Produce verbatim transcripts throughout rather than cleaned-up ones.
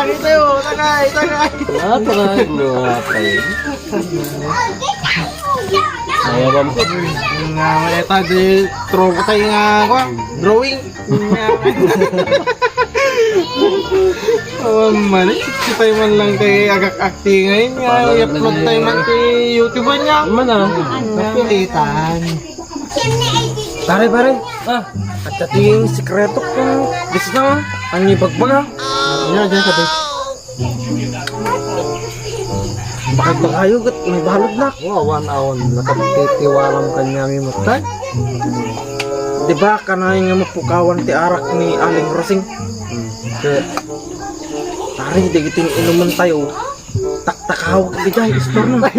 Tagay tayo, tagay, tagay. Ah, tagay. Ano nga tayo? Ayaw ba mo? Nga, may ta, di, tropa tayo nga, kwa, drawing. Nga. Oh, mali. Kita man lang tayo agak-acting ngayon nga. I-upload tayo man sa YouTube nga. Ano na? Napilitan. Pare, pare. Ah, at dating sikreto kung gusto na, ang ibagbaga. Ano dyan, sabi? Bakit ba kayo? Gat-, may balod na. Wa, one hour. Nakatitiwalam kanya may matay. Di ba, kanayon nga mapukawan ti arak ni Aling Rosing? Hmm. Kaya, pare, di kita inuman tayo. Taktakawag ka dyan, istorya.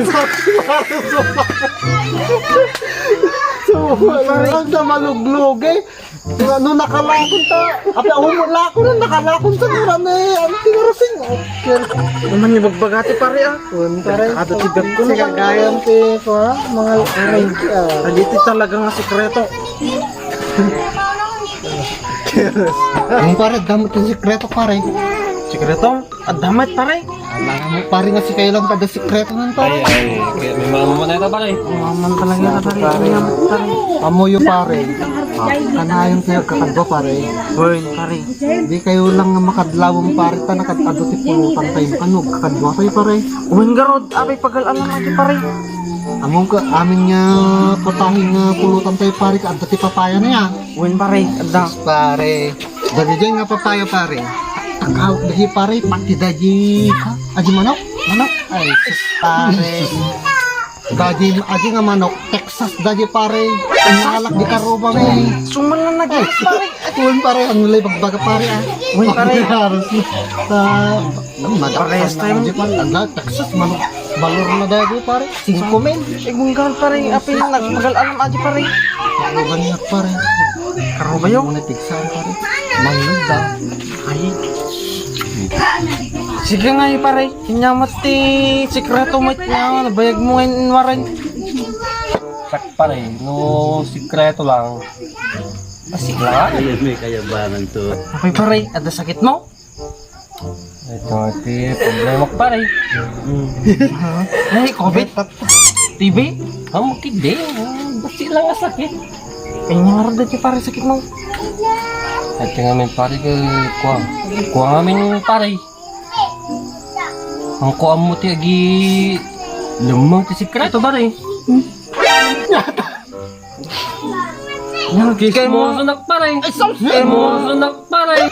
So, parang sa maluglog eh. No, no, nakalakon ta. Ape, ako mo lakon, nakalakon sa mura ni Auntie Rosing. Okay. Naman yung magbagati, pare, ah. Pare. Delikado ti bag ko, no? Sige, gayam ti, kuha, mga aray, ah. Ah, dito talaga nga sikreto. Ang pare, damo ti sikreto, pare. Sikreto? Adda met, pare. Alangan mo, pare, nga sikayo lang kada sikreto man, pare. Ay, ay, kaya may mama mo na ito, pare. Mama talaga na, pare. Pare. Amoyo, pare. Kanayon kayo kakadwa, pare. Hoy, pare. Di kayo lang nga makadlawang, pare, ta nakad-ado ti pulutan tayo. Ano, kakadwa tayo, pare. Uwing garod, abay, pagal-alam lagi, pare. Among ka, amin nga putahin nga pulutan tayo, pare, kaadda ti papaya na yan. Uwing, pare, adda. Pare. Dagiti nga papaya, pare. Takawak dagiti, pare, pati dagiti, ha? Adi manok? Manok? Ay, sus, pare. Dagiti, adi nga manok, Texas dagiti, pare. Ang nalak di karuba, eh. Suman na nag-, pare. Uwan, pare, ang mulay bagbaga, pare, ah. Uwan, pare. Haros na. Sa, parehas tayo. Adi, pare, ang Texas, manok. Balor na dagiti, pare. Singko mil. Eh, munggan, pare, apil nagpagal-alam, adi, pare. Karuba niya, pare. Karuba yun? Muna tigsan, pare. Manlog ba? Ay. Sige nga, eh, pare. Kanya met ti sikreto met nga nabayag mo ngayon, Warren. Sak, pare, no sikreto lang. Asik lang. Ayun, may kayabangan to. Okay, pare, adda sakit mo? Ito, iti problema ko, pare. Ay, covid? T B? Ah, makidi. Ah, basi lang nga sakit. Ay, nga nga ti, pare, sakit mo. Ay, nga may pare ko, kuha. Kuha nga may pare. Ang kuha mo ti agi lemeng ti sikreto, pare. Kay mo sunak, pare. Ay, sus! Kay mo sunak, pare.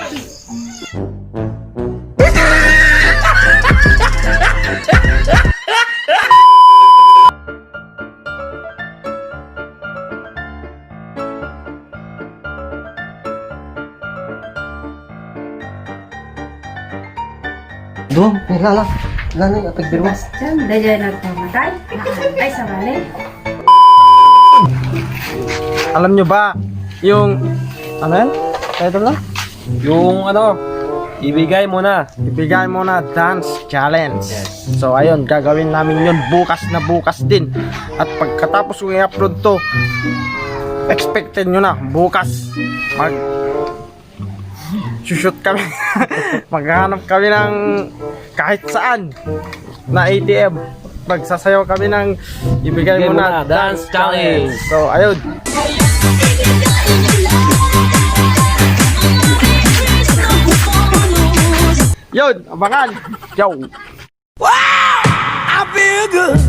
Dong, nilala. Lani, apag birwas. Diyan, diyan nagpamatay. Ay, sa bali. Alam nyo ba, yung, ano yan? Title na? Yung, ano, ibigay mo na. Ibigay mo na dance challenge. Yes. So, ayun, gagawin namin yun bukas na bukas din. At pagkatapos kong i-upload to, expected nyo na, bukas, mag-, shoot kami. Maghahanap kami ng kahit saan na A T M. Magsasayaw kami ng ibigay mo na dance challenge. So, ayun. Yun, abangan. Yo. Wow! I feel good.